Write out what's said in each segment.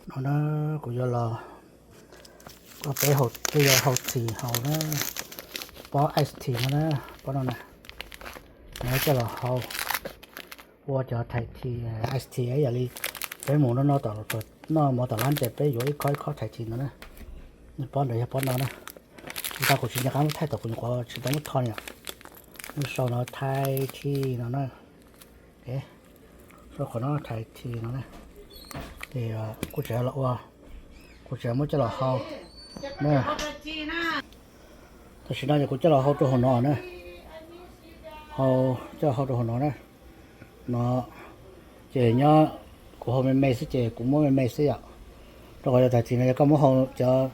No na, kuv yuav los, peb hau, peb yuav hau tea haus na, pob ice tea no na, pob no na, no coj los hau ua cov Thai tea, ice tea yam li peb mus noj, noj mov tom lab ces peb yuav ib khob ib khob Thai tea no na. Pob ntawd yog pob no na. Tsis tas kuv tsis nco qab muab thaij thaum kuv nyuam qhuav tsis tau muab tho li os. Lub sau no Thai tea no na. Sau qhov no Thai tea no na. Ces kuv tseem los ua, kuv tseem muab coj los hau na. Tam sim no ces kuv coj los hau rau hauv no na. Hau, coj hau rau hauv no na. No ces nyob, kuv hau me me xwb ces kuv muab me me xwb yom. Rau qhov yog Thai tea no yog koj muab hau cov,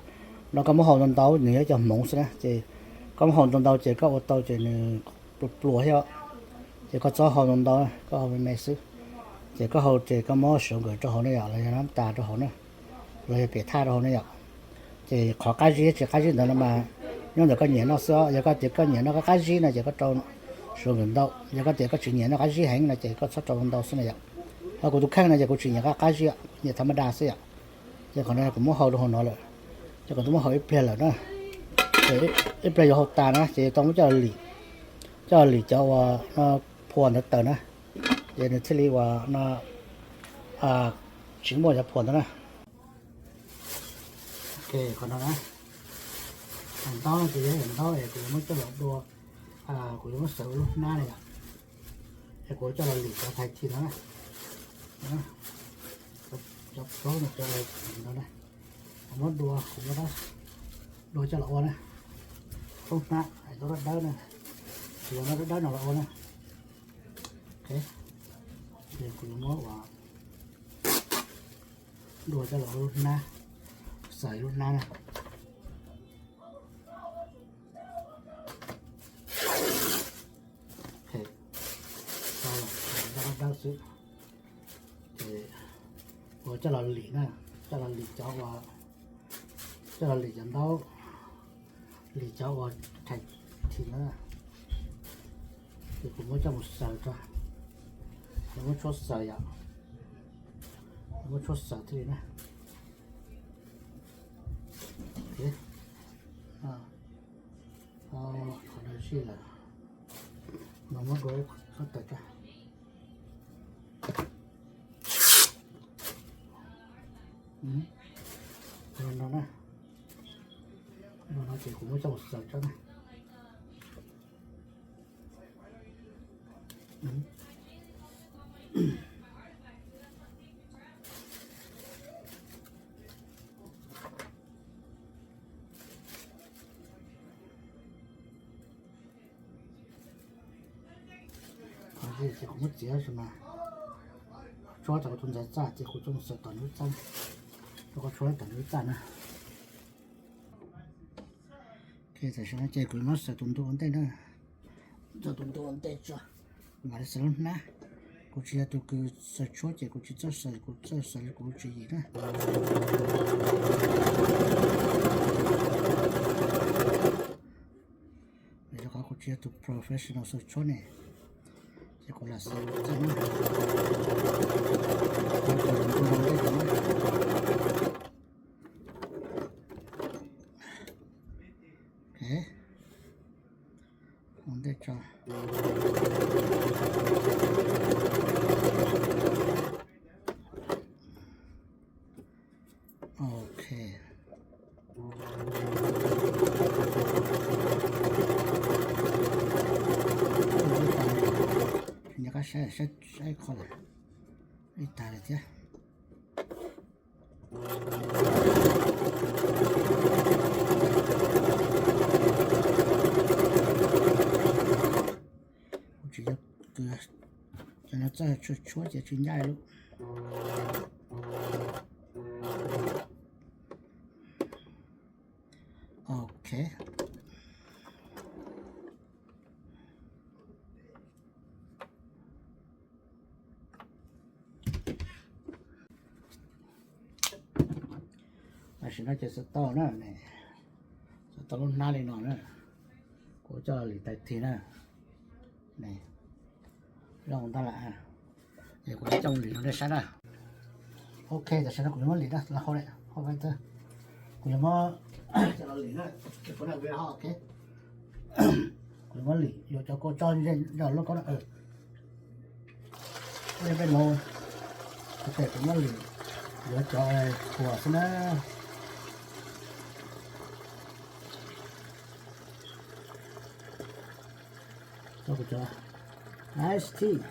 no koj muab hau ntau ntau nws yog cov hmoov xwb na ces koj muab hau ntau ntau ces koj ua tau ces nws pluas pluas thiab. Ces koj txhob hau ntau ntau, koj hau me me xwb. Ces koj hau ces koj muab sugar rau hauv na yom, los yog nab tas rau hauv na, los yog piam thaj rau hauv na yom. Ces qhov qab zib tsis qab zib ntawd no mas nyob ntawm koj nyiam noj xwb os. Yog koj tias koj nyiam noj qab zib no ces koj rau sugar ntau, yog koj tias koj tsis nyiam noj qab zib heev no ces koj txhob rau ntau xwb na yom. Ho kuv tus kheej no ces kuv tsis nyiam qab zib, kuv nyiam tha ma da xwb yom. Ces qhov no kuv muab hau rau hauv no lawm, ces kuv twb muab hau ib pliag lawm na. Ib pliag yuav hau tas na ces tau muab coj los lim, coj los lim cov uas no phuam ntawd tawm na, ces nws thiaj li uas no tsis muaj cov phuam ntawd na. Ok, qhov no na, ntaub no ces yog ntaub es kuv yuav muab coj los dua, kuv yuav muab xaws ua lub hnab na yom. Es kuv coj los lim cov Thai tea no na. Cov plaub no cov no na, kuv muab dua, kuv muab dua coj los ua na. Lub hnab es dawb dawb na, kuv yuav dawb dawb no los ua na. Ok, kuv yuav muab ua dua coj los ua lub hnab, xaws lub hnab na. Dawb dawb xwb. Ces kuv coj los lim na, coj los lim cov uas, coj los lim cov ntaub, lim cov uas Thai tea na. Ces kuv muab coj mus xaws tso, kuv muab tshuab xaws yom, kuv muab tshuab xaws thiaj li na. Qhov no zij lawm, no muab dua ib khob tawm tso. No na, no no ces kuv muab coj mus xaws tso na. Qhov no ces kuv muab txiav tab sis mas tshuab tau kuv tus ntxhais txaj ces kuv coj mus xaws tom nws lub txaj, rau qhov tshuab tom nws lub txaj na. Ok, tam sim no ces kuv muab xaws tus ntug ua ntej na. Xaws tus ntug ua ntej tso, kuv mam li xaws lub hnab. Kuv tsis yog tus kws xaws tshuab ces kuv tsis txawj xaws, kuv txawj xaws li kuv tswv yim na. Vim rau qhov kuv tsis yog tus professional xaws tshuab ne, ces kuv lam xaws txaj na. Ok, ua ntej tso. Ok. Nco qab saib, saib qhov lawm, ib tag lawm thiab. Kuv tsis yog, cov no txawj tshuab tshuab ces tsis ncaj li. Ok. Tam sim no ces xaws tau na, xaws tau lub hnab li no na. Kuv coj lim tais tig na. Zoo ntau lawm, ces kuv coj mus lim rau nej saib na. Ok, tam sim no kuv yuav muab lim na, los hau lawm, hau peb tawb. Kuv yuav muab cov los lim na, ok. Kuv yuav muab lim, yuav cov kua tso zog lub koj na. Peb los, ok, kuv muab lim, yuav cov kua xwb na. Cov, cov iced tea.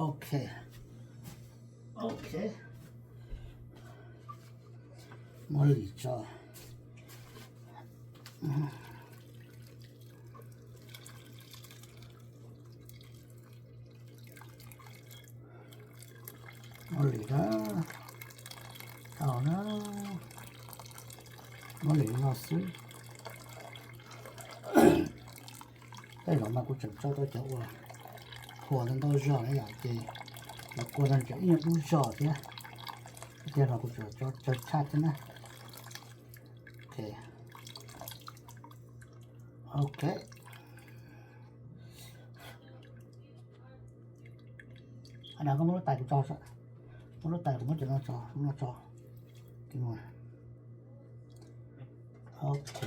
Ok. Ok. Muab lim tso. Muab lim na. Tau na. Muab lim no xwb. Tej zaum mas kuv tseem tso tau cov uas kua ntau ntau zog na yom, ces cov kua no tseem ib nyuag dub zog thiab. Tiag los kuv tseem tso tsawg tshaj thiab na. Ok. Ok. Qhov no koj muab lub tais kuv tso, muab lub tais kuv muab cov no tso, lub no tso. Ok.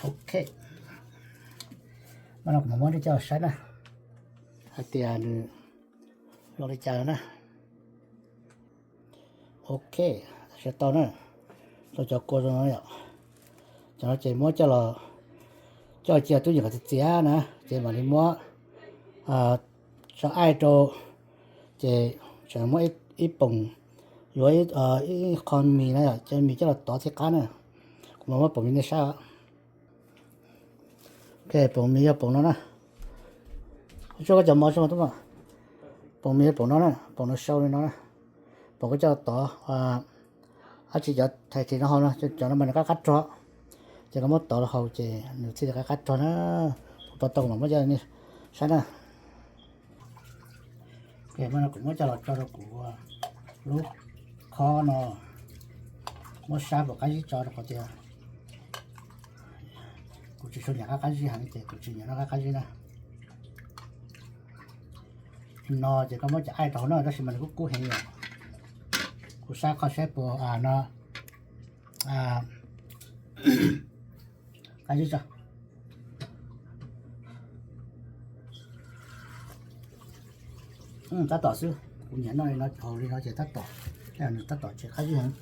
Ok. Mas no kuv mam muab coj los saib na, hais tias nws zoo li cas no na. Ok, saib tau na, tau cov kua zoo no yom. Cov no ces muab coj los, coj cia tub yees kom txias txias na, ces mam li muab tso aij rau, ces tseem muab ib poom, yuav ib qho mis na yom, cov mis coj los tov thiaj qab na. Kuv mam muab poom mis nej saib. Ok, poom mis yog poom no na. Tsuas koj cov mov tsuas tub mas. Poom mis yog poom no na, poom no sau li no na. Poom koj coj tov dab tsi cov thais ris no hau no, cov no mas nws qab qab rog. Ces koj muab tov rau hauv ces nws thiaj li qab qab rog na. Kuv tov tau mas muab coj saib na. Mas no kuv muab coj los tso rau kuv lub khob no, muab saib puas qab zib tso rau qhov tias kuv tsis tshua nyiam qab qab zib heev ces kuv tsis nyiam noj qab qab zib na. No ces koj muab cov aij rau hauv no tab sis mas nws kuj kub heev yom. Kuv saib kho saib puas no qab zib tso. Tab tom xwb, kuv nyiam noj li no, haus li no ces tab tom, nws tab tom tsis qab zib heev,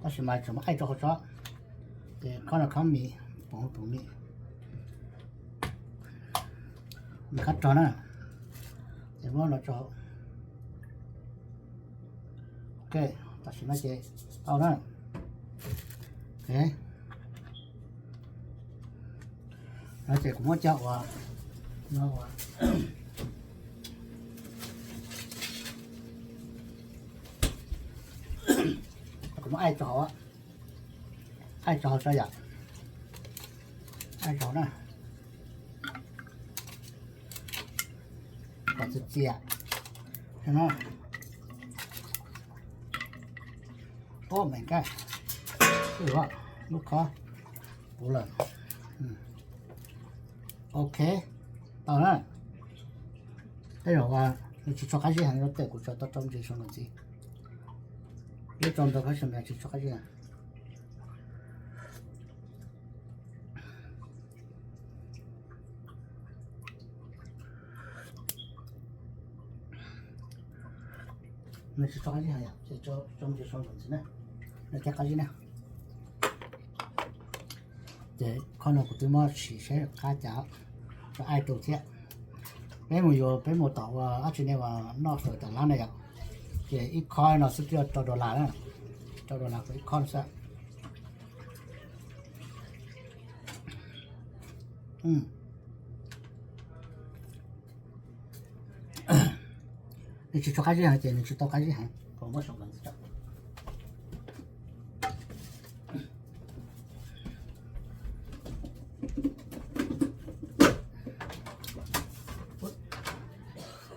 tab sis mas tseem muab aij rau hauv tso. Ces khob no khob mis, poom poom mis, mis qab rog na, ces muab no tso. Ok, tam sim no ces tau na. No ces kuv muab cov uas no, kuv muab aij rau hauv, aij rau hauv tso yom, aij rau hauv na, kom txias txias no. Ub, me nkaj, lub khob puv lawm. Ok, tau na. Tej zaum nws tsis tshua qab zib heev, tej kuv tso tau rau ntsis saum ntawm ntxiv, ib rau ntawd tab sis mas tsis tshua qab zib. Nws tsis tshua qab zib heev, ces tso ntsis saum ntawm ntxiv na, nws thiaj qab zib na. Ces khob no kuv twb muab sim saib qab cas, tso aij rau thiab. Peb mus yuav, peb mus tom ua dab tsi ne, uas noj fawm tom lab na yom, ces ib khob no xwb twb yog rau dollar na, rau dollar kom ib khob no xwb. Nws tsis tshua qab zib heev ces nws tsis tau qab zib heev, kuv muab saum ntxiv tso.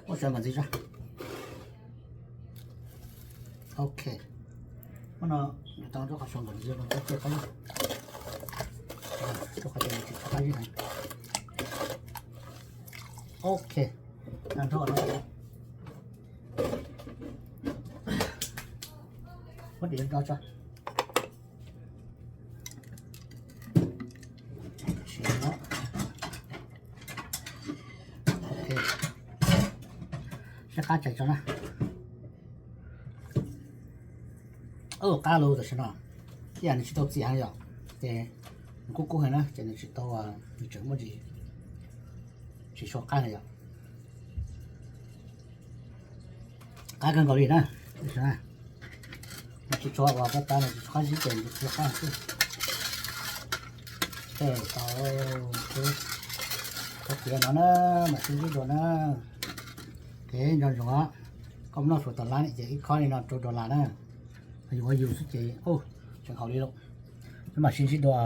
Muab saum ntxiv tso. Ok, ub no nws tau rau qhov saum ntxiv no, rau qhov tias nws tsis tshua qab zib heev. Ok, tag nrho no. Dim do tso. Sim no. Ok. Sib qab tsais tso na. Qab lug tam sim no, ib yam nws tsis tau txias heev yom, ces nws kub kub heev na, ces nws tsis tau, nws tseem muaj tsis, tsis tshua qab heev yom. Qab kawg nkaus li na. Nws tsis tshua ua pab tab, nws tsis tshua qab zib ces nws tsis tshua qab xwb. Tej tau, tau tiav no na, mam sib ntsib dua na. Kev nco ntsoov, koj mus noj suav tom lab ces ib khob li no rau dollar na. Yus ua yus xwb ces tseem haum li lawm. Peb mam sib ntsib dua.